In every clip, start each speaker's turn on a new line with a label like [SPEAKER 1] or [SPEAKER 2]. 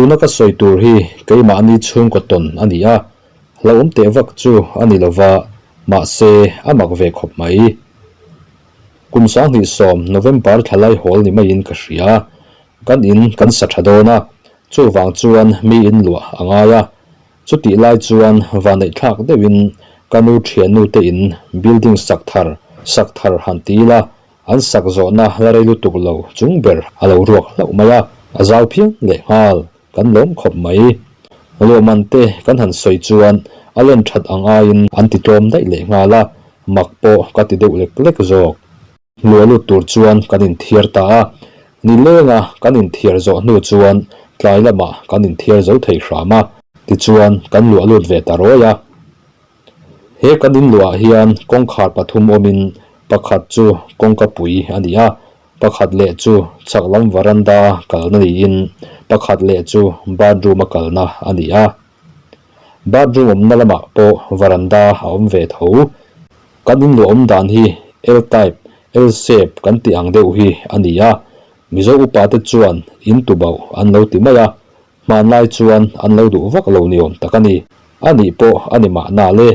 [SPEAKER 1] Tuna ka sawi tur hi keimahni chhungkaw tawn a ni a, hlauhawm teh vak chu a ni lova, mahse a mak ve khawp mai. Kum 2010 November thla lai hawl ni maiin ka hria. Kan in kan sa tha dawn a, chuvang chuan mi in luah a ngai a. Chutih lai chuan vaneihthlak deuhin ka nu thiannu te in building sak thar sak thar han ti ila, An sak zawhna la rei lutuk lo chung ber a lo ruak hlauh mai a, a zau phian leh nghal, kan lawm khawp mai. Luahman te kan han sawi chuan a len that ang aiin an ti tlawm daih leh nghal a, mak pawh ka ti deuh lek lek zawk. Luah lut tur chuan kan inthiar ta a, nilenga kan inthiar zawh hnu chuan tlai lamah kan inthiar zo thei hram a, tichuan kan luah lut ve ta rawi a. He kan in luah hian kawngkhar pathum awmin pakhat chu kawngka pui a ni a, pakhat leh chu chhak lam varanda kalna niin pakhat leh chu bathroom a kalna a ni a. Bathroom awmna lamah pawh varanda a awm ve tho. Kan in luah awm dan hi L-type, L-shape kan tih ang deuh hi a ni a, Mizo upate chuan in tubauh an lo ti mai a, Hmanlai chuan an lo duh vak lo ni awm tak a ni. A nih pawh a ni mahna le.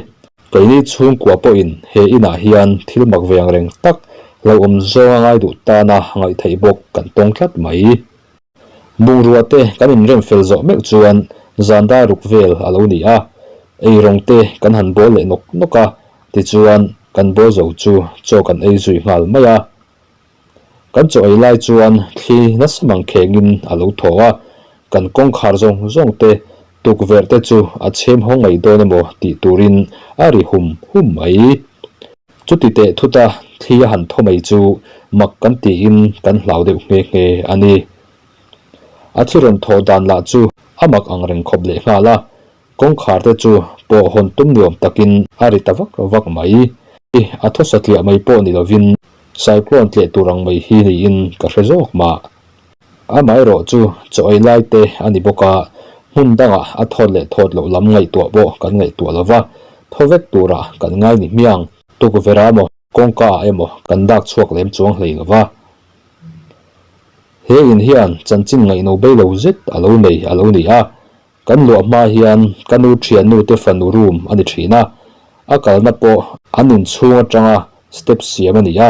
[SPEAKER 1] Keini chhungkua pawhin he inah hian thil mak ve ang reng tak lo awm zawnga ngai duh tana ngaihtheih bawk kan tawng tlat mai. Bungrua te kan inrem fel zawh meuh chuan zan dar ruk vel a lo ni a. Eirawng te kan han bawl leh nawk nawk a, tichuan kan bawl zo chu chaw kan ei zui nghal mai a. Kan chaw ei lai chuan thli nasa mang khengin a lo thaw a, kan kawngkhar zawng zawng te tukverh te chu a chhem haw ngei dawn emaw tih turin a ri hum hum mai. Chuti teh thuta thli a han thaw mai chu mak kan tiin kan hlau deuh nghe nghe a ni. A thli rawn thawh dan lah chu a mak ang reng khawp lehnghal a, Kawngkhar te chu pawh hawn tum nuam takin a ri ta vak vak mai. A thaw satliah mai pawh ni lovin cyclone tleh tur ang mai hi niin ka hre zawk mah. Amaherawh chu chaw ei lai te a ni bawk a, hmun dangah a thawt leh thawt loh lam ngaihtuah pawh kan ngaihtuah lo va, thaw vek turah kan ngai ni hmiang. Tukverh ah emaw kawngka ah emaw kan dak chhuak lem chuang hlei lo va. He in hian chanchin ngaihno bei lo zet a lo nei a lo ni a, Kan luah hma hian ka nu thiannu te fanu room a ni thin a, a kalna pawh an inchhung atanga step siam a ni a.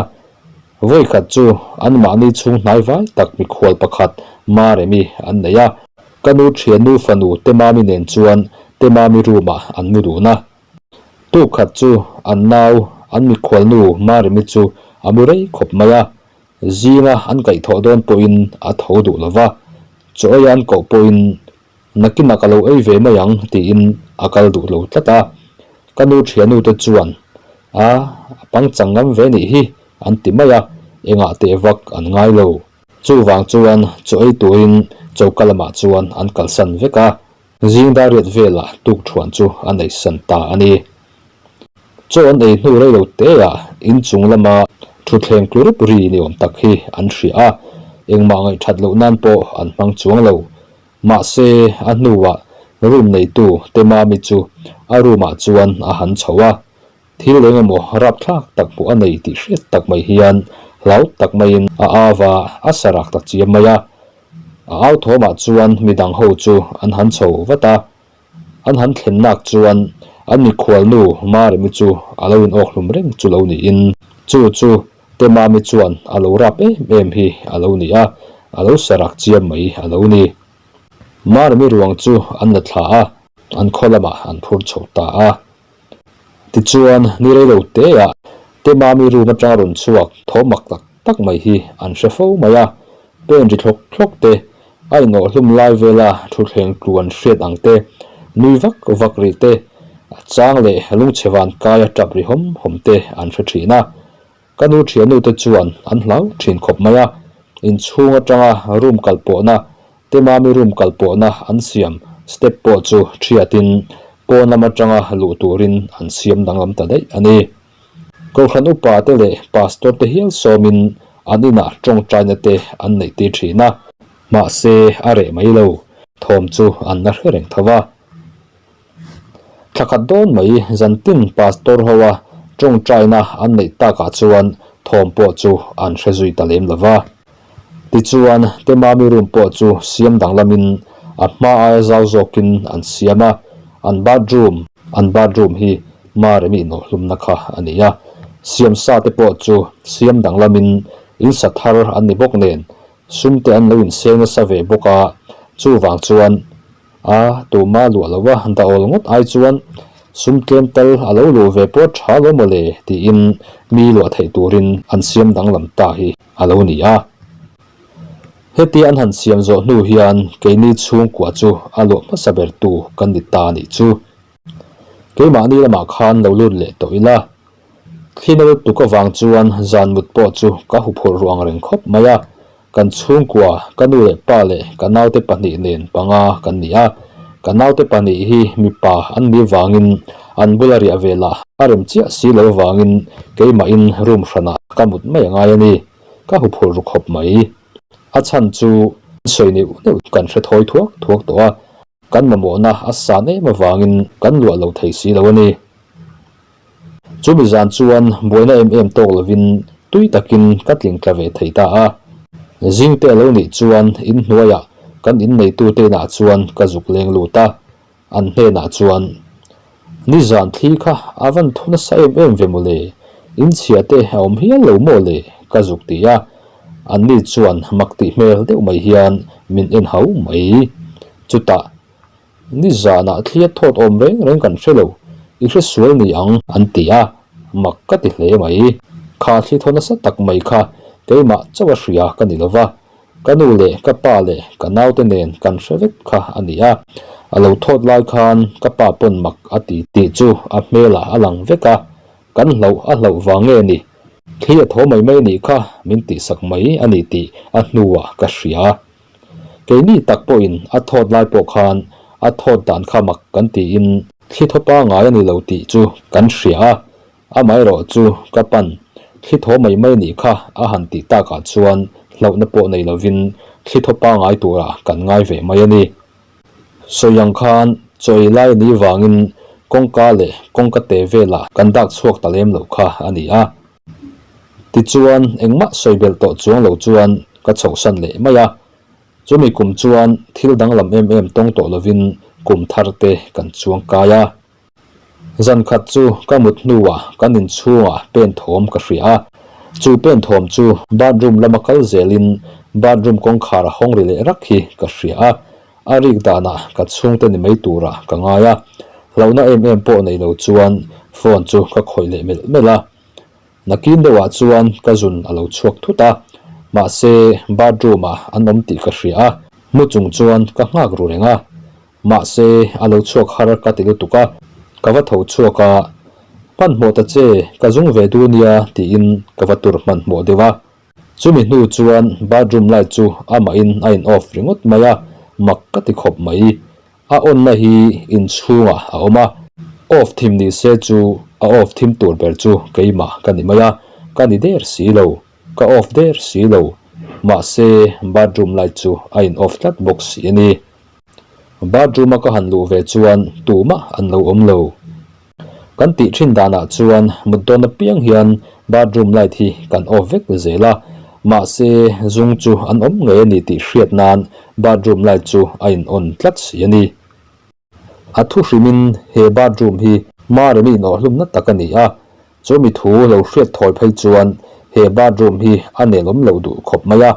[SPEAKER 1] Vawikhat chu anmahni chhung hnai vai tak mikhual pakhat Maremi an nei a, ka nu thiannu fanu Temami nen chuan Temami room ah an mu dun a. Tuk khat chu an nau an mikhualnu Maremi chu a mu rei khawp mai a, zinga an kaihthawh dawn pawhin a tho duh lova, chaw ei an koh pawhin Nakinah ka lo ei ve mai ang tiin a kal duh lo tlat a, ka nu thianu te chuan a a pangchang ngam ve nih hi an ti mai a, engah teh vak an ngai lo. Chuvang chuan chaw ei turin choka lamah chuan an kalsan vek a, zing dar riat velah tukthuan chu a neisan ta a ni. Chaw an ei hnu rei lo teah inchung lama thutthleng tlu rup ri ni awm tak hi an hria a, engmah ngaihthat loh nan pawh an hmang chuang lo. Mahse, a hnuah room neitu Temami chu a room ah chuan a han chho a, thil eng emaw rapthlak tak hmuh a nei tih hriat tak mai hian hlau tak maiin a au a, a sa rak ta chiam mai a. A au thawmah chuan midang ho chu an han chho vat a, An han thlen nak chuan an mikhualnu Maremi chu a lo in awk hlum reng chu lo niin chu chu Temami chuan a lo rap em em hi a lo ni a, a lo sarak chiam mai a lo ni. Maremi ruang chu an la thla a, an khaw lamah an phur chho ta a. Tichuan, ni rei lo teah Temami room atanga rawn chhuak tho mak tak tak mai hi an hre fo mai a, pen ri thlawk thlawk te, a inawhhlum lai vela thutthleng tlu an hriat ang te, nui vak vak rih te, a chang leh lungchhe van kaia tap ri hawm hawm te an hre thin a. Ka nu thiannu te chuan an hlau thin khawp mai a, inchhung atanga room kal pawhna Temami room kal pawhna an siam step pawh chu thiatin pawn lam atanga luh turin an siam danglam ta daih a ni. Kohhran upa te leh pastor te hial sawmin an inah tawngtaina te an neih tir thin a, mahse a reh mai lo, thawm chu an la hre reng tho va. Thla khat dawn mai zantin pastor hoa tawngtaina an neih takah chuan thawm pawh chu an hre zui ta lem lo va. Tichuan, Temami room pawh chu siam danglamin A hma aia zau zawkin an siam a, an bathroom, an bathroom hi Maremi inawhhlumna kha a ni a. Siam sa te pawh chu siam danglamin in sa thar an ni bawk nen, sum te an lo inseng nasa ve bawk a, chuvang chuan a tuma luah lo a dah awl ngawt ai chuan sum tlem tal a lo luh ve pawh tha lo mawle tiin mi luah theih turin an siam danglam ta hi a lo ni a. Hetia an han siam zawh hnu hian keini chhungkua chu a luah hmasa ber tu kan ni ta nih chu. Keimahni lamah khan lo lut leh tawh ila. Thlina lutuk avang chuan zan mut pawh chu ka huphurh ruang reng khawp mai a. Kan chhungkua, ka nu leh pa leh ka naute pahnih nen panga kan ni a. Ka naute pahnih hi mipa an ni vangin an bula riah velah a rem chiah si lo avangin keimahin room hranah ka mut mai a ngai a ni. Ka huphurh ru khawp mai. A chhan chu sawi neuh neuh kan hre thawi thuak thuak tawh a, kan mamawhna a san em avangin kan luah lo thei si lo a ni. Chumi zan chuan buaina em em tawk lovin tui takin ka tling tla ve thei ta a. Zingte a lo nih chuan inhnuaiah kan inneitute inah chuan ka zuk leng lut a, An hnenah chuan, Nizan thli kha a van thu nasa em em ve mawle, in chhia te a awm hial lo maw le? ka zuk ti a. Anni chuan mak tih hmel deuh mai hian min en hau mai. Chutah, Nizanah thli a thawt awm reng reng kan hre lo, i hre sual ni ang, an ti a, mak ka ti hle mai. Kha thli thaw nasa tak mai kha keimah chauh a hria ka ni lova, Ka nu leh ka pa leh ka naute nen kan hre vek kha a ni a, a lo thawt lai khan ka pa pawn mak a ti tih chu a hmelah a lang vek a, kan hlauh a hlauh vang nge ni? Thli a tho mai mai nih kha min tihsak mai a ni tih a hnuah ka hria. Keini tak pawhin a thawt lai pawh khan a thawt dan kha mak kan tiin thli thaw pangai a ni lo tih chu kan hria a, Amaherawh chu ka pan thli thaw mai mai nih kha a han tih takah chuan hlauhna pawh nei lovin thli thaw pangai turah kan ngai ve mai a ni. Sawi ang khan chaw ei lai a nih vangin kawngka leh kawngka te velah kan dak chhuak ta lem lo kha a ni a. Tichuan engmah sawi belh tawh chuang lo chuan ka chhohsan leh mai a. Chumi kum chuan thil danglam em em tawng tawh lovin kum thar te kan chuang kai a. Zan khat chu ka mut hnuah kan inchhungah pen thawm ka hria a, chu pen thawm chu bathroom lama kal zelin bathroom kawngkhar a hawng ri leh rak hi ka hria a, a rik danah ka chhungte ni mai turah ka ngai a, hlauhna em em pawh nei lo chuan phone chu ka khawih leh melh melh a. Nakin deuhah chuan ka zun a lo chhuak thut a, mahse bathroom ah an awm tih ka hria a, mu chung chuan ka nghak ru reng a. Mahse, a lo chhuak har ka ti lutuk a, ka va tho chhuak a, Hmanhmawh ta che, ka zung ve du nia tiin ka va tur hmanhmawh deuh a. Chumi hnu chuan bathroom light chu amahin a in off ringawt mai a, mak ka ti khawp mai. A on na hi inchhungah a awm a, off thim ni se chu a off thim tur ber chu keimah ka ni mai a, ka ni der si lo, ka off der si lo. Mahse, bathroom light chu a in off tlat bawk si a ni. Bathroom a ka han luh ve chuan tumah an lo awm lo. Kan tih thin danah chuan mut dawn apiang hian bathroom light hi kan off vek zel a, mahse zung chu an awm ngei a ni tih hriat nan bathroom light chu a in on tlat si a ni. A thu hrimin he bathroom hi Maremi inawhhlumna tak a ni a, Chu mi thu lo hriat thawi phei chuan he bathroom hi a nelawm loh duh khawp mai a,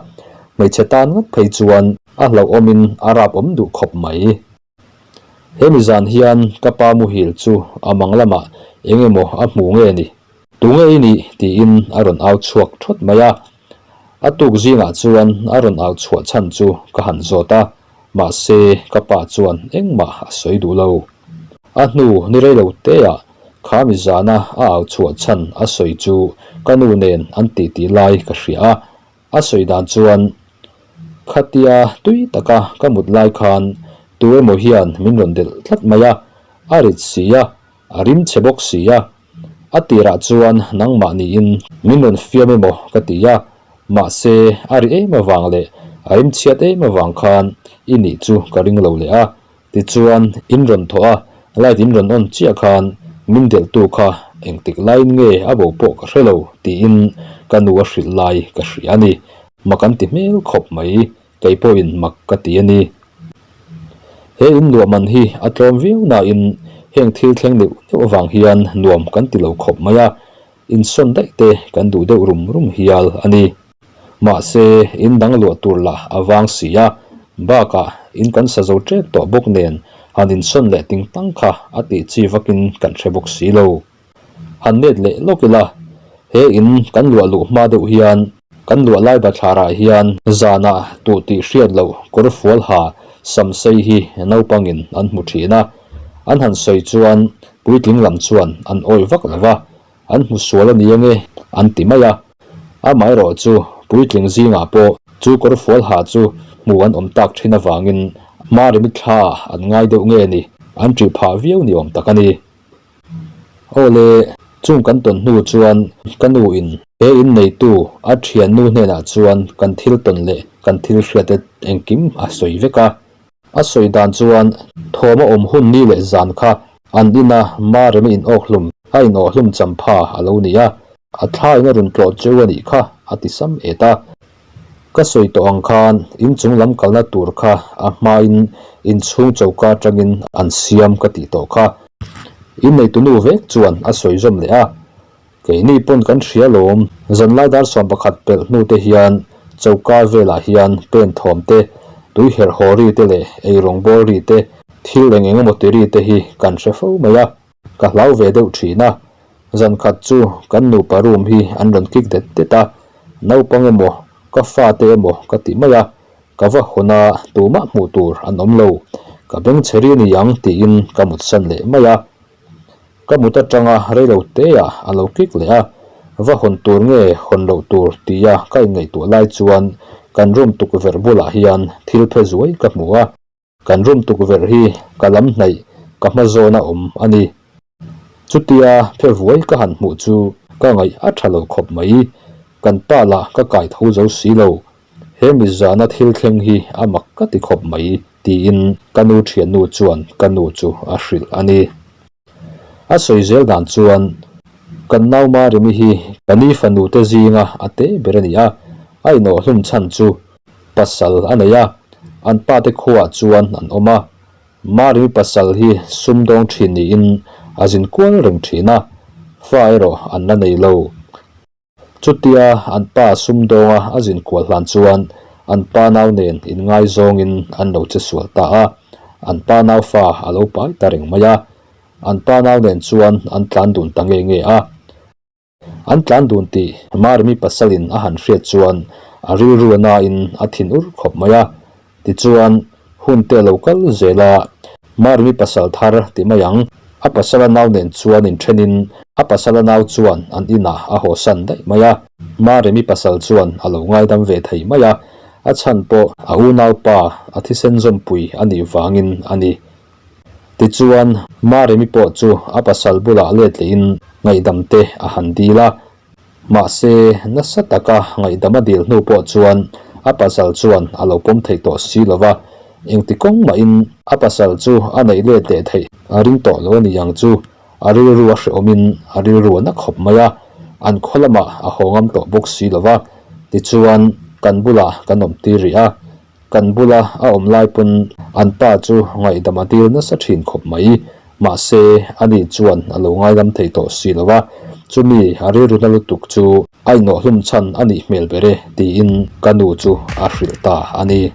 [SPEAKER 1] hmeichhe tan ngawt phei chuan a hlauhawmin a rap awm duh khawp mai. He mi zan hian ka pa muhil chu a mang lamah eng emaw a hmu nge ni? Tunge i nih? tiin a rawn au chhuak thawt mai a. A tuk zingah chuan a rawn au chhuah chhan chu ka han zawt a, mahse ka pa chuan engmah a sawi duh lo. A hnu ni rei lo teah Kha mi zana a au chhuah chhan a sawi chu ka nu nen an titi lai ka hria a, a sawi dan chuan khatia tui taka ka mut lai khan tu emaw hian min rawn delh tlat mai a, a rit si a, a rim chhe bawk si a, a tirah chuan nangmah niin min rawn fiam emaw ka ti a, mahse a ri em avang leh a rim chhiat em avang khan i nih chu ka ring lo leh a, Tichuan, in rawn thawh a, light in rawn on chiah khan min delhtu kha engtik laiin nge a bo pawh ka hre lo tiin ka nu a hrilh lai ka hria a ni. Mak an ti hmel khawp mai, kei pawhin mak ka ti a ni. He in luah man hi a tlawm viau nain heng thil thleng neuh neuh avang hian nuam kan ti lo khawp mai a, insawn daih te kan duh deuh rum rum hial a ni. Mahse, in dang luah tur lah a vang si a, bakah in kan sa zo tep tawh bawk nen han insawn leh ting tang kha a tih chi vakin kan hre bawk si lo. Han let leh lawk ila, he in kan luah luh hma deuh hian kan luah lai bathlarah hian zanah tuh tih hriat loh kawr fual ha sam sei hi naupangin an hmu thin a, an han sawi chuan puitling lam chuan an awih vak lo va, an hmu sual a ni ange an ti mai a. Amaherawh chu puitling zingah pawh chu kawr fual ha chu hmu an awm tak thin avangin hmarimi thla an ngai deuh nge ni an ṭih phah viau ni awm tak a ni. Awle, chung kan tawn hnu chuan ka nu in he in neitu a thiannu hnenah chuan kan thil tawn leh kan thil hriat te engkim a sawi vek a. A sawi dan chuan thawm a awm hun ni leh zan kha an ina Maremi in awk hlum a in awh hlum champha a lo ni a, a thla in a rawn tlawh cheu a nih kha a ti sam et a. Ka sawi tawh ang khan inchung lam kalna tur kha a hmain inchhung choka atangin an siam ka tih tawh kha. Inneitunu vek chuan a sawi zawm leh a, Keini pawn kan hria lawm, zanlai dar 11 pelh hnu te hian choka velah hian pen thawm te, tui herh haw ri te leh eirawng bawl ri te, thil eng eng emaw ti ri te hi kan hre fo mai a. Ka hlau ve deuh thin a, zan khat chu kan nupa room hi an rawn kik det det a, naupang emaw ka fate emaw ka ti mai a, ka va hawn a tumah hmuh tur an awm lo, ka beng chhe ri ni ang tiin ka mutsan leh mai a. Ka mut atanga reilo teah a lo kik leh a, va hawn tur nge hawn loh tur tia ka inngaihtuah lai chuan kan room tukverh bulah hian thil phe zuai ka hmu a. Kan room tukverh hi ka lam hnaih ka hma zawna awm a ni. Chutia phe vuai ka han hmuh chu ka ngaih a tha lo khawp mai. Kan pa lah ka kai tho zo si lo. He mizana thil thleng hi a mak ka ti khawp mai tiin ka nu thiannu chuan ka nu chu a hrilh a ni. A sawi zel dan chuan kan nau Marimi hi ka ni fanu te zinga a te ber a ni a, a inawhhlum chhan chu pasal a nei a, an pate khuaah chuan an awm a. Marimi pasal hi sumdawng thin niin a zin kual reng thin a, fa erawh an la nei lo. Chutia an pa sumdawnga a zin kual hlan chuan an pa nau nen inngaizawngin an lo che sual ta a, an pa nau fa a lo pai ta reng mai a. An pa nau nen chuan an tlan dun ta nge nge a. An tlan dun tih Marimi pasalin a han hriat chuan a rilru a nain a thin ur khawp mai a. Tichuan, hun te a lo kal zel a, Marimi pasal thar ti mai ang, a pasala nau nen chuan inthenin a pasala nau chuan an inah a hawsan daih mai a. Marimi pasal chuan a lo ngaidam ve thei mai a, a chhan pawh a unaupa a thisen zawmpui a nih vangin a ni. Tichuan, Maremi pawh chu a pasal bulah let lehin ngaihdam te a han dil a. Mahse, nasa taka ngaihdam a dil hnu pawh chuan a pasal chuan a lo pawm thei tawh si lo va, engti kawng mahin a pasal chu a neih let leh theih a ring tawh lo a ni ang chu. A rilru a hrehawmin a rilru a na khawp mai a, an khaw lamah a haw ngam tawh bawk si lo va. Tichuan, kan bulah kan awm tir rih a. Kan bula a awm lai pawn an pa chu ngaihdam a dil nasa thin khawp mai. Mahse, ani chuan a lo ngaidam thei tawh si lo a, chumi a rilru na lutuk chu a inawhhlum chhan a nih hmel ber e tiin ka nu chu a hrilh ta a ni.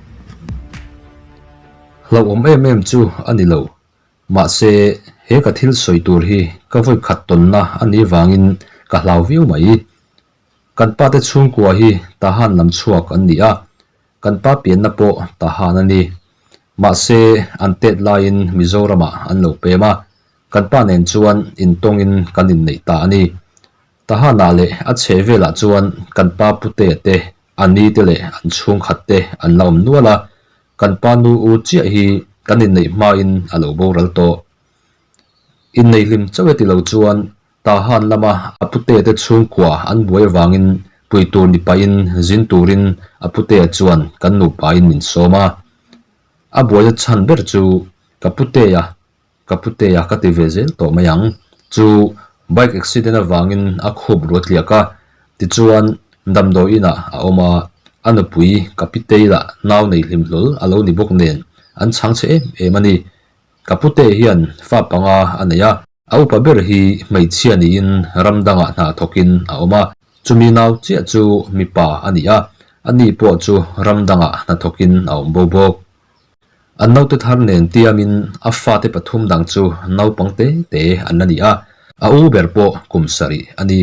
[SPEAKER 1] Hlauhawm em em chu a ni lo. Mahse, he ka thil sawi tur hi ka vawi khat tawnna a nih vangin ka hlau viau mai. Kan pate chhungkua hi Tahan lam chhuak an ni a, Kan pa pianna pawh Tahan a ni. Mahse, an tet laiin Mizoramah an lo pem a, kan pa nen chuan intawngin kan inneih ta a ni. Tahanah leh a chhe velah chuan kan pa putea te, a ni te leh an chhungkhat te an la awm nual a, kan pa nu u chiah hi kan inneih hmain a lo boral tawh. Inneih hlim chauh e ti lo chuan Tahan lama a putea te chhungkua an buai avangin pui tur ni pahin zin turin a putea chuan kan nupain min sawm a. A buaina chhan ber chu ka putea, ka putea ka ti ve zel tawh mai ang, chu bike accident avangin a khup ruat tliak a, tichuan damdawi inah a awm a, a nupui ka pitei lah nau nei hlim hlawl a lo ni bawk nen. an chhang chhe em em a ni. Ka pute hian fa panga a nei a, a upa ber hi hmeichhia niin ram dangah hna thawkin a awm a, chumi nau chiah chu mipa a ni a, ani pawh chu ram dangah hna thawkin a awm bo bawk. An naute thar nen tiamin a fate pathum dang chu naupang te te an la ni a, a u ber pawh kum sarih a ni.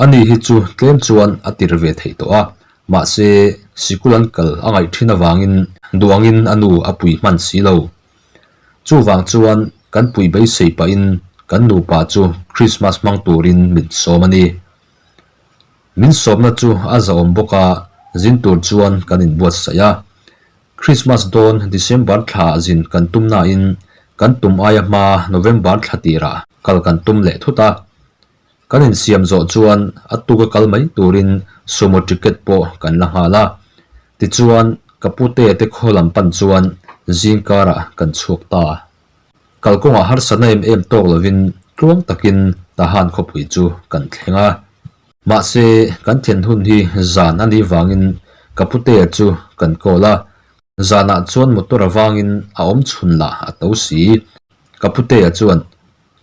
[SPEAKER 1] Ani hi chu tlem chuan a tir ve theih tawh a, mahse sikul an kal a ngaih thin avangin duangin a nu a pui hman si lo. Chuvang chuan kan pui beisei pahin kan nupa chu Krismas hmang turin min sawm a ni. Min sawmna chu a zahawm bawk a, zin tur chuan kan inbuatsaih a. Krismas dawn December thla zin kan tum nain kan tum aia hma November thla tirah kal kan tum leh thut a. Kan insiam zawh chuan a tuka kal mai turin sumo ticket pawh kan la nghal a. Tichuan, ka putea te khaw lam pan chuan zing karah kan chhuak ta. Kalkawngah harsatna em em tawk lovin tluang takin Tahan khawpui chu kan thleng a. Mahse, kan thlen hun hi zan a nih vangin ka putea chu kan call a. Zanah chuan motor avangin a awm chhun lah a to si. Ka putea chuan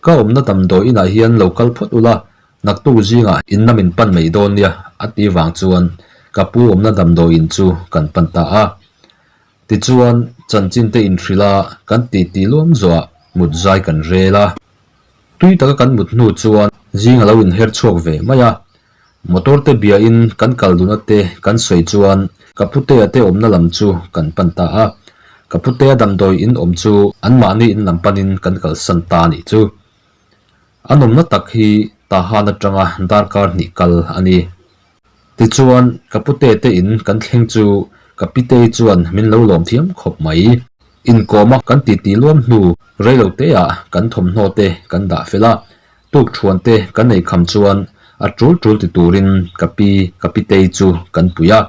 [SPEAKER 1] Ka awmna damdawi inah hian lo kal phawt ula, naktuk zingah in lam in pan mai dawn nia a ti vang chuan ka pu awmna damdawi in chu kan pan ta a. Tichuan, chanchin te inhrilh a, kan titi luam zawhah mut zai kan rel a. Tui taka kan mut hnu chuan zing a lo inher chhuak ve mai a. Motor te bia in kan kal duna te kan sawi chuan ka putea te awmna lam chu kan pan ta a. Ka putea damdawi in awm chu anmahni in lam panin kan kalsan ta a nih chu. An awmna tak hi Tahan atanga darkar hnih kal a ni. Tichuan ka putea te in kan thleng chu ka pitei chuan min lo lawm thiam khawp mai. Inkawma kan titi luam hnu reilo teah kan thawmhnaw te kan dah fel a. Tuk thuan te kan ei kham chuan a tul tul ti turin ka pi ka pitei chu kan pui a,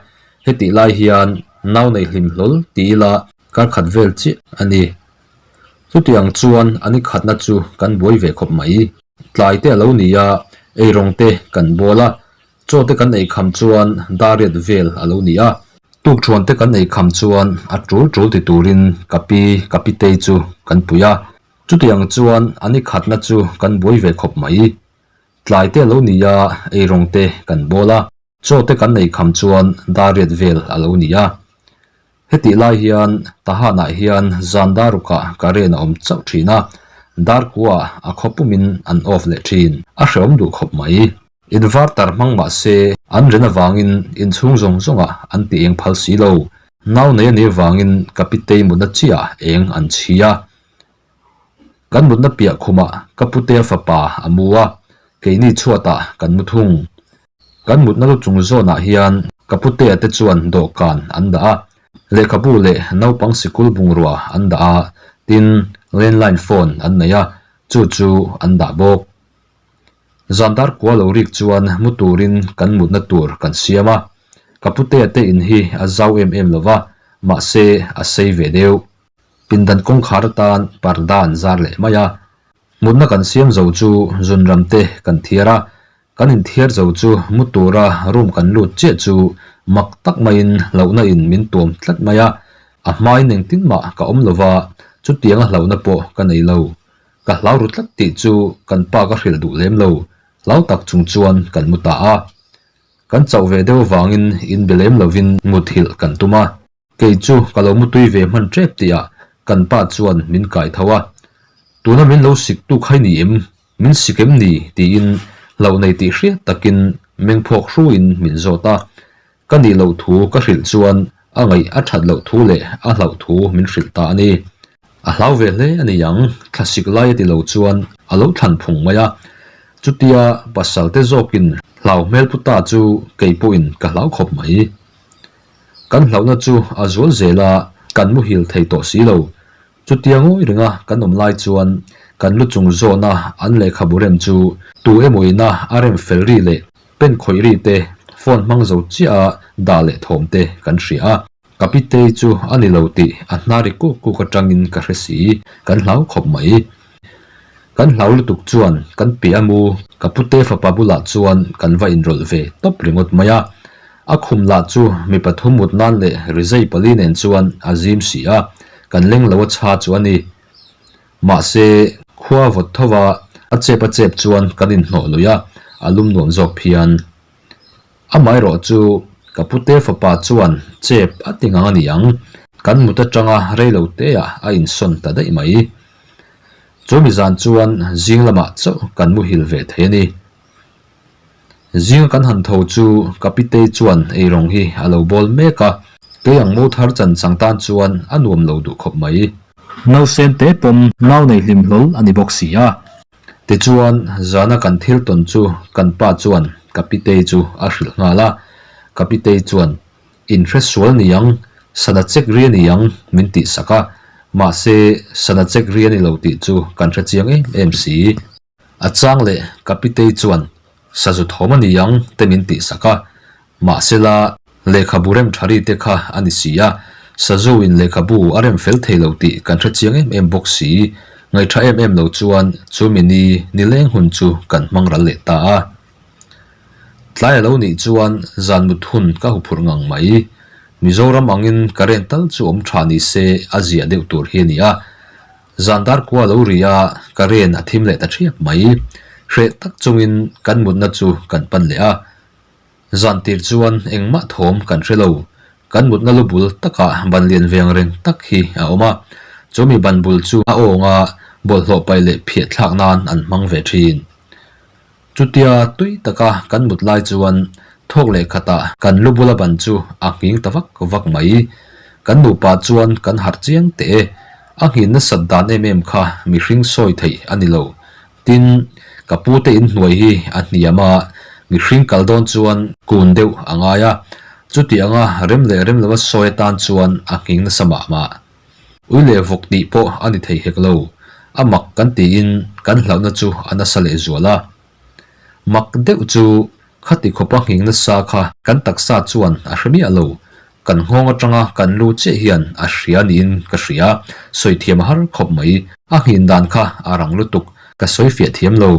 [SPEAKER 1] hetih lai hian nau nei hlim hlawl ti ila kar khat vel chiah a ni. Chutiang chuan a ni khatna chu kan buai ve khawp mai. Tlai te a lo ni a, eirawng te kan bawl a, chaw te kan ei kham chuan dariat vel a lo ni a. Tuk thuan te kan ei kham chuan a tul tul ti turin ka pi ka pitei chu kan pui a, Chutiang chuan a ni khatna chu kan buai ve khawp mai. Tlai te a lo ni a, eirawng te kan bawl a, chaw te kan ei kham chuan dariat vel a lo ni a. Hetih lai hian Tahanah hian zan darukah current a awm chauh thin a, darkuaah a khaw pumin an off leh thin. A hreawm duh khawp mai. Inverter hmang mah se an ren avangin inchhung zawng zawngah an ti eng phal si lo. Nau nei a nih avangin ka pitei mutna chiah eng an chhi a. Kan mutna piah khumah ka putea fapa a mu a, keini chhuatah kan mu thung. Kan mutna lu chung zawnah hian ka putea te chuan dawhkan an dah a, lehkhabu leh naupang sikul bungrua an dah a, tin landline phone an nei a, chu chu an dah bawk. Zan dar kua lo rik chuan mu turin kan mutna tur kan siam a, ka putea te in hi a zau em em lo va, mahse a sei ve deuh. Pindan kawngkhar atan parda an zar leh mai a, mutna kan siam zo chu zunram te kan thiar a, kan inthiar zo chu mu tura room kan lut chiah chu mak tak maiin hlauhna in min tuam tlat mai a, a hmain engtin mah ka awm lova chutianga hlauhna pawh ka nei lo. Ka hlau ru tlat tih chu kan pa ka hrilh duh lem lo, hlau tak chung chuan kan mu ta a. Kan chauh ve deuh vangin inbe lem lovin muthilh kan tum a. Kei chu ka lo mutui ve hman tep tih ah kan pa chuan min kai tho a, Tuna min lo sik tu khai ni em? Min sik em ni? tiin hlauh nei tih hriat takin meng phawk hruin min zawt a. Ka nih loh thu ka hrilh chuan a ngaih a that loh thu leh a hlauh thu min hrilh ta a ni. A hlau ve hle a ni ang, thlasik lai a ti lo chuan a lo thlan phung mai a. Chutia pasal te zawkin hlau hmel pu ta chu kei pawhin ka hlau khawp mai. Kan hlauhna chu a zual zel a, kan muhil thei tawh si lo. Chutia ngawi renga kan awm lai chuan kan lu chung zawna an lehkhabu rem chu tu emaw ina a rem fel ri leh pen khawih ri te, phone hmang zo chiah a dah leh thawm te kan hria a. Ka pitei chu a ni lo tih a hna ri kuk kuk atangin ka hre si, kan hlau khawp mai. Kan hlau lutuk chuan kan piah a mu ka pute fapa bulah chuan kan va inrawlh ve tawp ringawt mai a. A khum lah chu mi pathum mut nan leh rizai pali nen chuan a zim si a. Kan leng lo a chha chu a ni. Mahse, khua vawt tho a, a chep a chep chuan kan inhnawh lui a, a lum nuam zawk phian. Amaherawh chu ka pute fapa chuan chep a ti ngang a ni ang, kan mut atanga rei lo te ah a insawn ta daih mai. Chu mi zan chuan zing lamah chauh kan muhil ve thei a ni. Zinga kan han tho chu ka pitei chuan eirawng hi a lo bawl mek a, kei ang mo thar chan chang tan chuan a nuam lo duh khawp mai. Nausen te pawm nau nei hlim hlawl a ni bawk si a. Tichuan zana kan thil tawn chu kan pa chuan ka pitei chu a hrilh nghal a, ka pitei chuan inhre sual niang, sana chek ri a niang min tih sak a, mahse sana chek ri a ni lo tih chu kan hre chiang em em si. A chang leh ka pitei chuan sazu thawm a ni ang te min tih sak a, mahsela lehkhabu rem tha ri te kha a ni si a, sazu in lehkhabu a rem fel thei lo tih kan hre chiang em em bawk si, ngaihṭha em em lo chuan chumi ni nileng hun chu kan hmang ral leh ta a. Tlai a lo nih chuan zan mut hun ka huphurh ngang mai. Mizoram angin current tal chu awm tha ni se a ziah deuh tur hi a ni a, Zan dar kua lo ri a, ka ren a thim leh ta ṭhiap mai. Hreh tak chungin kan mutna chu kan pan leh a. Zan tir chuan engmah thawm kan hre lo. Kan mutna lu bul takah ban lian veng reng tak hi a awm a. Chumi ban bul chu a awng a, bawlhhlawh paih leh phiah thlak nan an hmang ve ṭhin. Chutia tui taka kan mut lai chuan thawk leh khatah kan lu bula ban chu a nghing ta vak vak mai. Kan nupa chuan kan harh chiang teh e. A nghin nasat dan em em kha mihring sawi theih a ni lo. Tin, ka pute inhnuai hi a hniam a, mihring kal dawn chuan kun deuh a ngai a. Chuti anga rem leh rem lova sawi atan chuan a nghing nasa mah mah. Ui leh vawk tih pawh a ni thei hek lo. A mak kan tiin kan hlauhna chu a nasa leh zual a. Mak deuh chu khati khawpa nghing nasa kha kan taksa chuan a hre miah lo. Kan nghawng atanga kan lu chiah hian a hria niin ka hria. Sawi thiam a har khawp mai. A nghin dan kha a rang lutuk. Ka sawi fiah thiam lo.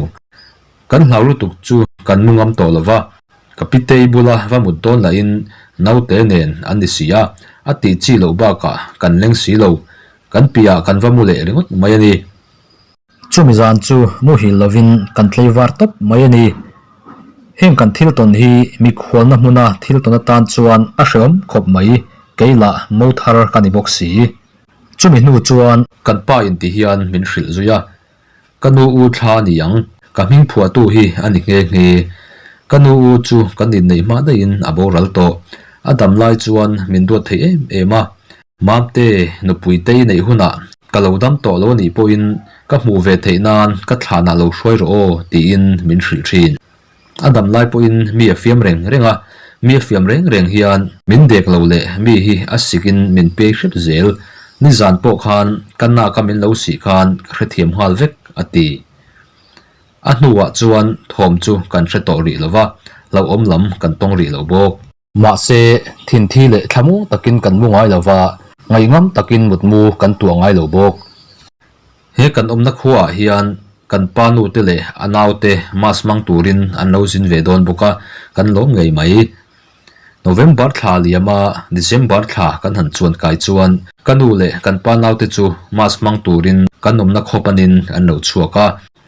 [SPEAKER 1] Kan hlau lutuk chu kan mu ngam tawh lo va. Ka pitei bula va mut dawn lahin naute nen an ni si a, a tih chi loh bakah kan leng si lo. Kan piahah kan va mu leh ringawt mai a ni. Chumi zan chu muhil lovin kan tlei var tawp mai a ni. Heng kan thil tawn hi mikhualna hmuna thil tawn atan chuan a hreawm khawp mai, kei lah mo thar ka ni bawk si. Chumi hnu chuan. Kan pa in ti hian min hrilh zui a, Ka nu u thla a ni ang, ka hming phuahtu hi a ni nghe nghe. Ka nu u chu kan inneih hma daihin a boral tawh. A dam lai chuan min duat thei em em a. Mamte, nupui te i neih hunah ka lo dam tawh lo a nih pawhin ka hmuh ve theih nan ka thlanah lo hruai rawh aw tiin min hrilh thin. A dam lai pawhin mi a fiam reng reng a, mi a fiam reng reng hian min dek lo leh mi hi a sikin min piai hrep zel. Nizan pawh khan ka naka min lo sih khan ka hrethiam nghal vek, a ti. A hnuah chuan thawm chu kan hre tawh rih lo va, hlauhawm lam kan tawng rih lo bawk. Mahse, thinthi leh thlamuang takin kan mu ngai lo va, ngaihngam takin mutmu kan tuah ngai lo bawk. He kan awmna khuaah hian kan pa nute leh a naute mass hmang turin an lo zin ve dawn bawk a, kan lawm ngei mai. November thla liama December thla kan han chuan kai chuan ka nu leh kan pa naute chu mass hmang turin kan awmna khaw panin an lo chhuak a,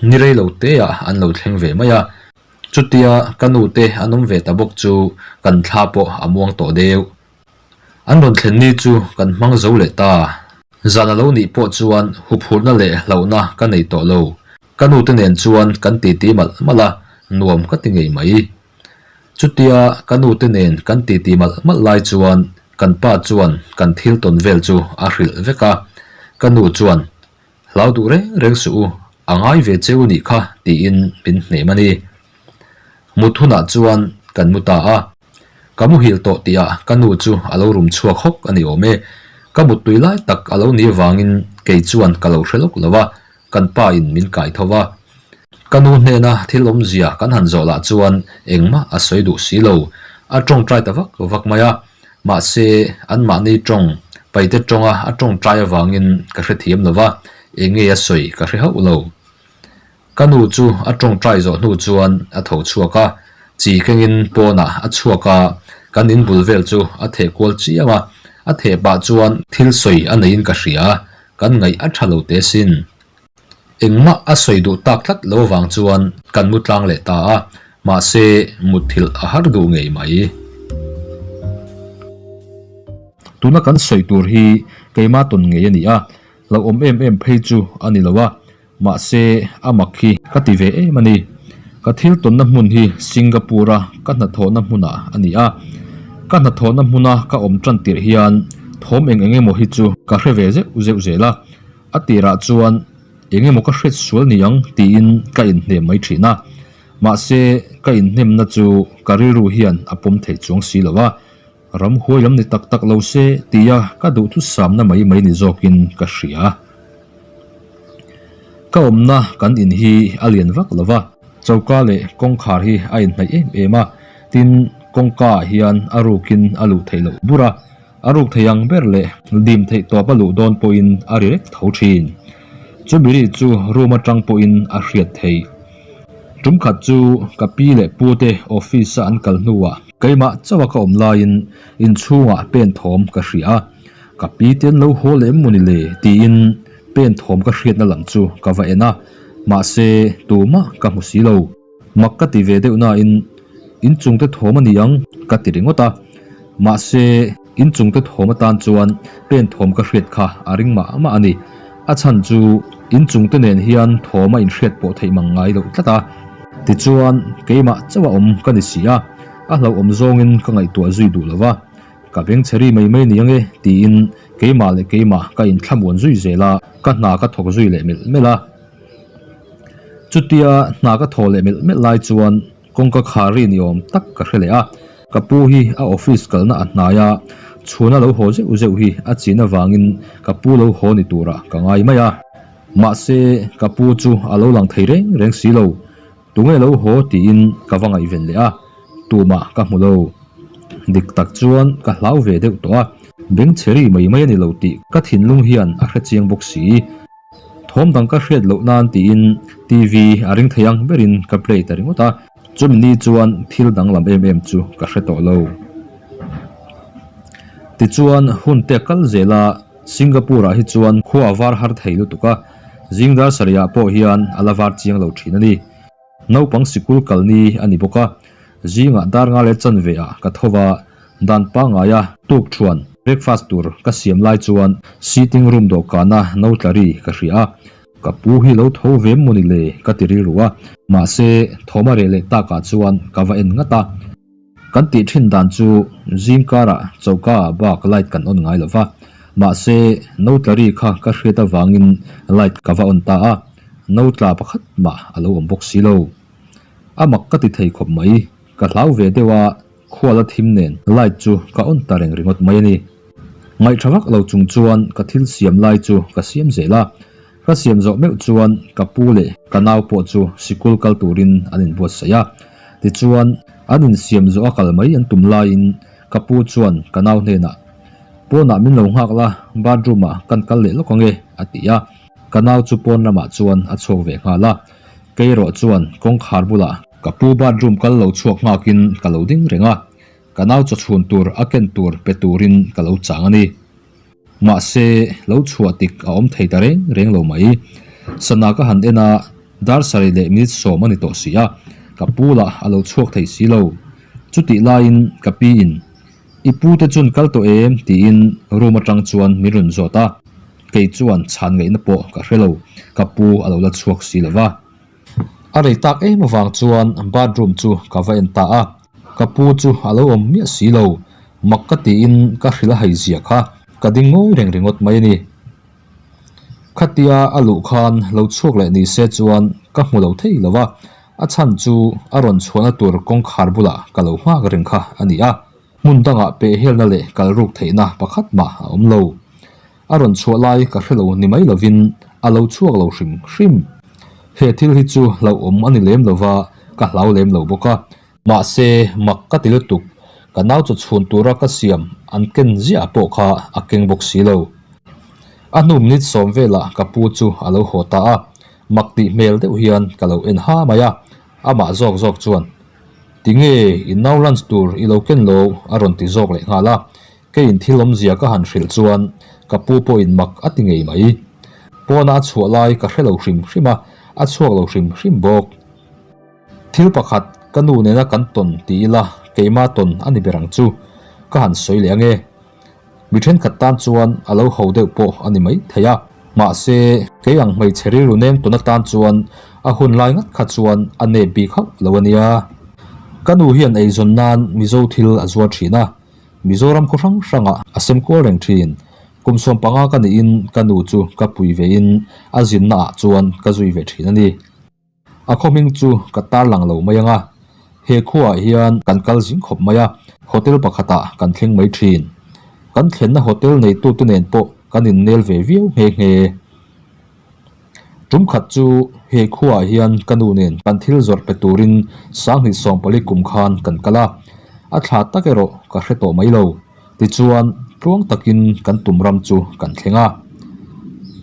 [SPEAKER 1] ni rei lo teah an lo thleng ve mai a. Chutia ka nu te an awm ve ta bawk chu kan thla pawh a muang tawh deuh. An rawn thlen ni chu kan hmang zo leh ta. Zan a lo nih pawh chuan huphurhna leh hlauhna ka nei tawh lo. Ka nu te nen chuan kan titi malh malh a, nuam ka ti ngei mai. Chutia ka nu te nen kan titi malh malh lai chuan kan pa chuan kan thil tawn vel chu a hrilh vek a. Ka nu chuan Hlau duh reng reng suh u, a ngai ve che u nih kha tiin min hnem a ni. Mut hunah chuan kan mu ta a, ka muhil tawh tihah ka nu chu a lo rum chhuak hawk a ni awm e. Ka muttui lai tak a lo ni avangin kei chuan ka lo hre lawk lo a, kan pa in min kai tho va. Ka nu hnena thil awmzia kan han zawh lah chuan engmah a sawi duh si lo, a tawngtai ta vak vak mai a. Mahse, anmahni tawng, paite tawnga a tawngtai avangin ka hrethiam lo va, eng nge a sawi ka hre hauh lo. Ka nu chu a tawngtai zawh hnu chuan a tho chhuak a, chi kengin pawnah a chhuak a, kan inbul vel chu a theh kual chiam a. A theh pah chuan thil sawi a neiin ka hria, kan ngaih a tha lo teh sin. Engmah a sawi duh tak tlat lo vang chuan kan mu tlang leh ta a, mahse mutthilh a har duh ngei mai. Tuna kan sawi tur hi keimah tawn ngei a ni a, hlauhawm em em phei chu a ni lo a, Mahse, a mak hi ka ti ve em a ni. Ka thil tawnna hmun hi Singapore-a ka hnathawhna hmunah a ni a. Ka hnathawhna hmuna ka awm tan tirh hian thawm eng eng emaw hi chu ka hre ve zeuh zeuh zel a. A tirah chuan eng emaw ka hriat sual ni ang tiin ka inhnem mai thin a. Mahse, ka inhnemna chu ka rilru hian a pawm thei chuang si lo a. Ramhuai lam ni tak tak lo se tia ka duhthusamna mai mai ni zawkin ka hria. Ka awmna kan in hi a lian vak lo va, choka leh kawngkhar hi a inhnaih em em a, tin kawngka ah hian a rukin a luh theih loh bur a, a ruk thei ang ber leh dim theih tawp a luh dawn pawhin a ri rek tho thin. Chumi ri chu room atang pawhin a hriat theih. Tum khat chu ka pi leh pu te office a an kal hnuah keimah chauh a ka awm laiin inchhungah pen thawm ka hria a, ka pi te an lo haw leh em mawni le tiin pen thawm ka hriatna lam chu ka va en a, mahse tumah ka hmu si lo. Mak ka ti ve deuh nain inchungte thawm a ni ang ka ti ringawt a, mahse inchungte thawm atan chuan pen thawm ka hriat kha a ring mah mah a ni. A chhan chu inchungte nen hian thawm a inhriat pawh theih mang ngai loh tlat a. Tichuan keimah chauh a awm ka ni si a, a hlauhawm zawngin ka ngaihtuah zui duh lo va, ka bengchhe ri mai mai ni ange tiin keimah leh keimah ka inthlamuan zui zel a, ka hna ka thawk zui leh melh melh a. Chutia hna ka thaw leh melh melh lai chuan kawngka khar ri ni awm tak ka hre leh a, ka pu hi a office kalna a hnai a, chhuna lo haw zeuh zeuh hi a chin avangin ka pu lo haw ni turah ka ngai mai a. Mahse, ka pu chu a lo lang thei reng reng si lo, tunge lo haw tiin ka va ngaihven leh a, tumah ka hmu lo. Dik tak chuan ka hlau ve deuh tawh a, bengchhe ri mai mai a ni lo tih ka thinlung hian a hrechiang bawk si. Thawm dang ka hriat loh nan tiin TV a ring thei ang berin ka play ta ringawt a, chumi ni chuan thil danglam em em chu ka hre tawh lo. Tichuan hun te a kal zel a, Singapore ah hi chuan khua a var har thei lutuk a, zing dar sarih ah pawh hian a la var chiang lo thin a ni. Naupang sikul kal ni a ni bawk a, zingah dar nga leh chanve ah ka tho va, dan pangngaia tuk thuan breakfast tur ka siam lai chuan sitting room dawhkana no tla ri ka hria a, ka pu hi lo tho ve maw ni le ka ti rilru a, mahse thawm a reh leh takah chuan ka va en ngat a. Kan tih thin dan chu zing karah choka ah bak light kan on ngai lo va, mahse no tla ri kha ka hriat avangin light ka va on ta a, no tla pakhat mah a lo awm bawk si lo. A mak ka ti thei khawp mai, ka hlau ve deuh a, khual a thim nen light chu ka on ta reng ringawt mai a ni. Ngaihṭha vak lo chung chuan ka thil siam lai chu ka siam zel a, Ka siam zawh meuh chuan ka pu leh ka nau pawh chu sikul kal turin an inbuatsaih a. Tichuan, an insiam zawh a kal mai an tum laiin ka pu chuan ka nau hnenah, Pawnah min lo nghak la, bathroom ah kan kal leh lawk ange, a ti a. Ka nau chu pawn lamah chuan a chhuak ve nghal a. Kei erawh chuan kawngkhar bulah ka pu bathroom kal lo chhuak nghakin ka lo ding reng a. Ka nau chawchhun tur a ken tur pe turin ka lo chang a ni. Mahse, lo chhuah tik a awm thei ta reng reng lo mai. Sana ka han en a, dar sarih leh minute sawm a ni tawh si a, ka pu lah a lo chhuak thei si lo. Chutih laiin ka pi in, I pu te chun kal tawh em? tiin room atang chuan min rawn zawt a, kei chuan chhan ngaihna pawh ka hre lo, ka pu a lo la chhuak si lo va. A rei tak em avang chuan bathroom chu ka va en ta a, ka pu chu a lo awm miah si lo, mak ka tiin ka hrilh a hei zia kha ka ding ngawi reng ringawt mai a ni. Khatia a luh khan lo chhuak leh ni se chuan ka hmu lo thei lo a, a chhan chu a rawn chhuahna tur kawngkhar bulah ka lo nghak reng kha a ni a, hmun dangah pehhelna leh kal ruk theihna pakhat mah a awm lo. A rawn chhuah lai ka hre lo ni mai lovin a lo chhuak lo hrim hrim. He thil hi chu hlauhawm a ni lem lova, ka hlau lem lo bawk a. Mahse, mak ka ti lutuk, ka nau chaw chhun tura ka siam an ken ziah pawh kha a keng bawk si lo. A hnu minute sawm velah ka pu chu a lo haw ta a, mak tih hmel deuh hian ka lo en ha mai a, amah zawk zawk chuan, Tinge i nau lunch tur i lo ken lo? a rawn ti zawk leh nghal a. Keiin thil awmzia ka han hrilh chuan ka pu pawhin mak a ti ngei mai. Pawna a chhuah lai ka hre lo hrim hrim a, a chhuak lo hrim hrim bawk. Thil pakhat ka nu nena kan tawn ti ila keima tawn a ni ber ang chu ka han sawi leh ange. Mi thenkhat tan chuan a lo ho deuh pawh a ni mai thei a, mahse kei ang hmeichhe rilru nem tawn atan chuan a hun lai ngat kha chuan a nep bik hauh lo a nia. Ka nu hian eizawn nan Mizo thil a zuar thin a, Mizoram khaw hrang hrangah a sem kual reng thin. Kum 15 ka niin ka nu chu ka pui vein a zinna ah chuan ka zui ve thin a ni. A khaw hming chu ka tarlang lo mai ang a, he khuaah hian kan kal zing khawp mai a, hotel pakhatah kan thleng mai thin. Kan thlenna hotel neitute nen pawh kan innel ve viau nghe nghe. Tum khat chu he khuaah hian ka nu nen kan thil zawrh pe turin sanghnih sawmpali kum khan kan kal a, a thla tak erawh ka hre tawh mai lo. Tichuan, tluang takin kan tum ram chu kan thleng a.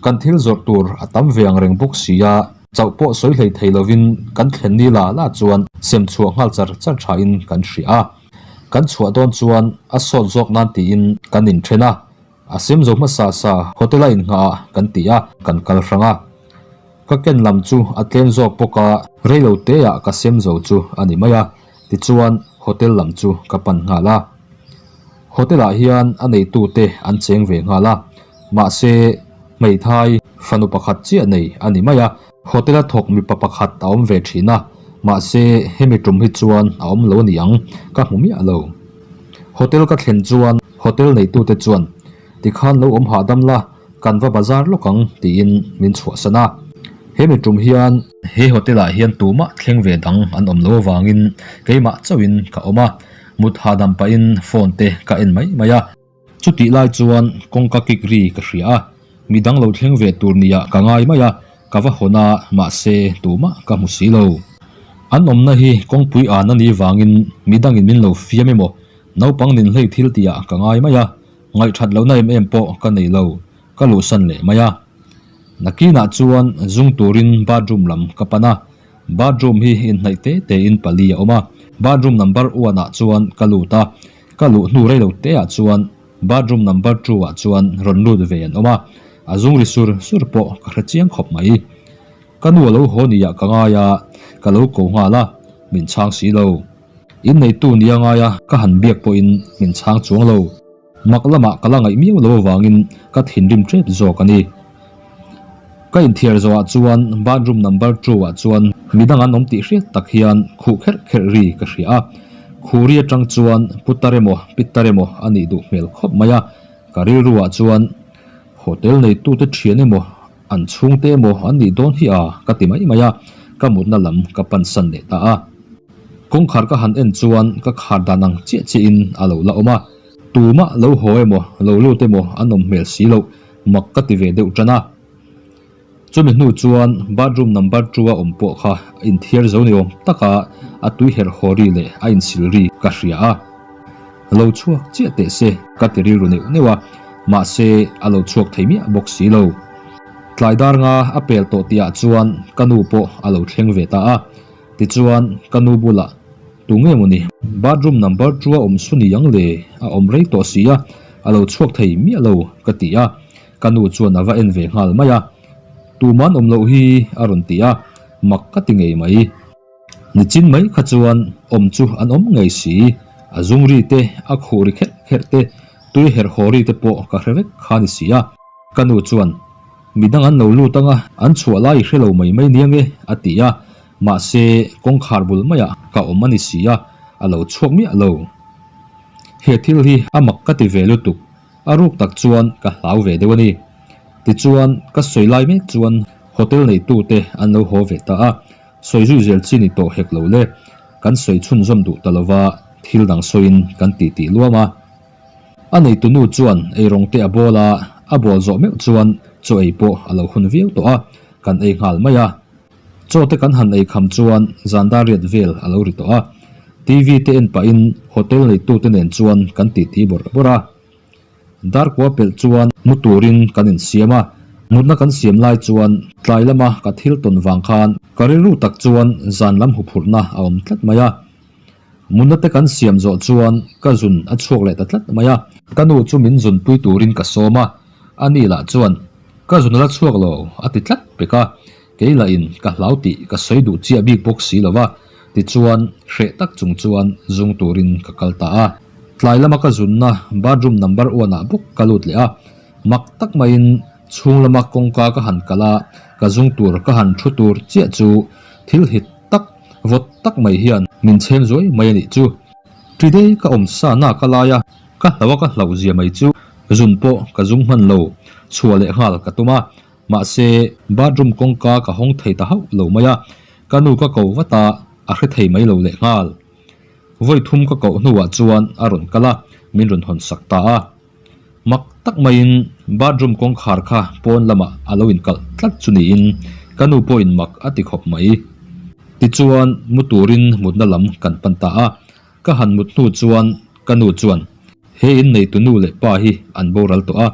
[SPEAKER 1] Kan thil zawrh tur a tam ve ang reng bawk si a, chauh pawh sawi hlei thei lovin kan thlen ni la la chuan sem chhuah nghal char char thain kan hria a. Kan chhuah dawn chuan a sawt zawk nan tiin kan inthen a, a sem zo hmasa sa hotel a innghah ah kan ti a, kan kal hrang a. Ka ken lam chu a tlem zawk bawk a, reilo teah ka sem zo chu a ni mai a. Tichuan hotel lam chu ka pan nghal a. Hotel ah hian a neitute an cheng ve nghal a, mahse hmeithai fanu pakhat chiah nei a ni mai a. Hotel a thawk mipa pakhat a awm ve thin a, mahse hemi tum hi chuan a awm lo a ni ang, ka hmu miah lo. Hotel ka thlen chuan hotel neitute chuan tikhan lo awm hahdam la, kan va bazar lawk ang tiin min chhuahsan a. Hemi tum hian he hotel ah hian tumah thleng ve dang an awm lo avangin keimah chauhin ka awm a, mut hahdam pahin phone te ka en mai mai a. Chutih lai chuan kawngka kik ri ka hria a, midang lo thleng ve tur nia ka ngai mai a, ka va hawn a mahse tumah ka hmu si lo. An awmna hi kawngpui an a nih vangin midangin min lo fiam emaw naupang ninhlei thil tihah ka ngai mai a, Ngaihthat lohna em em pawh ka nei lo, ka luhsan leh mai a. Nakinah chuan zung turin bathroom lam ka pan a, bathroom hi inhnaih te tein pali a awm a, bathroom number one ah chuan ka lut a, ka luh hnu rei lo te ah chuan bathroom number two ah chuan rawn lut ve an awm a, a zung ri sur sur pawh ka hre chiang khawp mai. Ka nu a lo haw ni ah ka ngai a, ka lo ko nghal a, min chhang si lo. Inneitu nia ngai a ka han biak pawhin min chhang chuang lo. Mak lamah ka la ngaih miau lo avangin ka thinrim tep zawk a ni. Ka inthiar zawhah chuan bathroom number two ah chuan midang an awm tih hriat tak hian khuh kherh kherh ri ka hria a. Khuh ri atang chuan putar emaw pitar emaw a nih duh hmel khawp mai a. Ka rilru ah chuan hotel neitute thian emaw an chhungte emaw an nih dawn hi a ka ti mai mai a, ka mutna lam ka pansan leh ta a. Kawngkhar ka han en chuan ka khar dan ang chiah chiahin a lo la awm a, tumah lo haw emaw lo lut emaw an awm hmel si loh mak ka ti ve deuh tan a. Chumi hnu chuan bathroom number two a awm pawh kha a inthiar zo ni awm taka a tui herh haw ri leh a insil ri ka hria a. Lo chhuak chiah teh se ka ti rilru neuh neuh a, mahse a lo chhuak thei miah bawk si lo. Tlai dar nga a pel tawh tihah chuan ka nu pawh a lo thleng ve ta a. Tichuan, ka nu bulah, Tu nge maw ni? Bathroom number two a awm su ni ang le, a awm rei tawh si a, a lo chhuak thei miah lo, ka ti a. Ka nu chuan a va en ve nghal mai a. Tuman awm loh hi, a rawn ti a, mak ka ti ngei mai. Nichin mai kha chuan awm chu an awm ngei si, a zung ri te, a khuh ri kherh kherh te, tui herh haw ri te pawh ka hre vek kha ni si a. Ka nu chuan, Midang an lo lut ang a, an chhuah lai i hre lo mai mai nia nge? a ti a, mahse kawngkhar bul maiah ka awm a ni si a, a lo chhuak miah lo. He thil hi a mak ka ti ve lutuk, a ruk tak chuan ka hlau ve deuh a ni. Tichuan, ka sawi lai mek chuan hotel neitute an lo haw ve ta a, sawi zui zel chi ni tawh hek lo le, kan sawi chhunzawm duh ta lova thil dang sawiin kan titi luam a. A neitunu chuan eirawng te a bawl a, a bawl zawh meuh chuan chaw ei pawh a lo hun viau tawh a, kan ei nghal mai a. Chaw te kan han ei kham chuan zan dar riat vel a lo ri tawh a, TV te en pahin hotel neitute nen chuan kan titi bawrh bawrh a. Dar kua pelh chuan mu turin kan insiam a, mutna kan siam lai chuan tlai lama ka thil tawn vang khan ka rilru tak chuan zan lam huphurhna a awm tlat mai a. Mutna te kan siam zawh chuan ka zun a chhuak leh ta tlat mai a. Ka nu chu min zunpui turin ka sawm a, a ni lah chuan ka zun a la chhuak lo a ti tlat pek a, kei lahin ka hlau tih ka sawi duh chiah bik bawk si lo va, tichuan hreh tak chung chuan zung turin ka kal ta a. Tlai lama ka zunna bathroom number one ah bawk ka lut leh a, mak tak maiin chhung lama kawngka ka han kal a, ka zung tur ka han thu tur chiah chu thil hit tak vawt tak mai hian min chhem zuai mai a nih chu. Ṭidei ka awm sa na ka lai a, ka hlauh a ka hlauh zia mai chu zun pawh ka zung hman lo, chhuah leh nghal ka tum a, mahse bathroom kawngka ka hawng thei ta hauh lo mai a, ka nu ka ko vat a, a hre thei mai lo leh nghal. Vawi thum ka koh hnuah chuan a rawn kal a, min rawn hawn sak ta a. Mak tak maiin bathroom kawngkhar kha pawn lamah a lo inkalh tlat chu niin ka nu pawhin mak a ti khawp mai. Tichuan mu turin mutna lam kan pan ta a, ka han mut hnu chuan ka nu chuan, He in neitu nu leh pa hi an boral tawh a,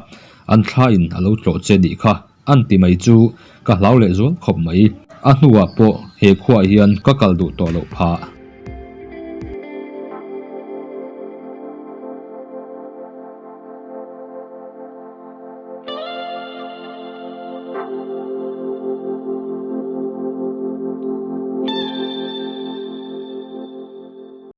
[SPEAKER 1] an thla in a lo tlawh che nih kha an ti mai chu ka hlau leh zual khawp mai. A hnuah pawh he khuaah hian ka kal duh tawh loh phah.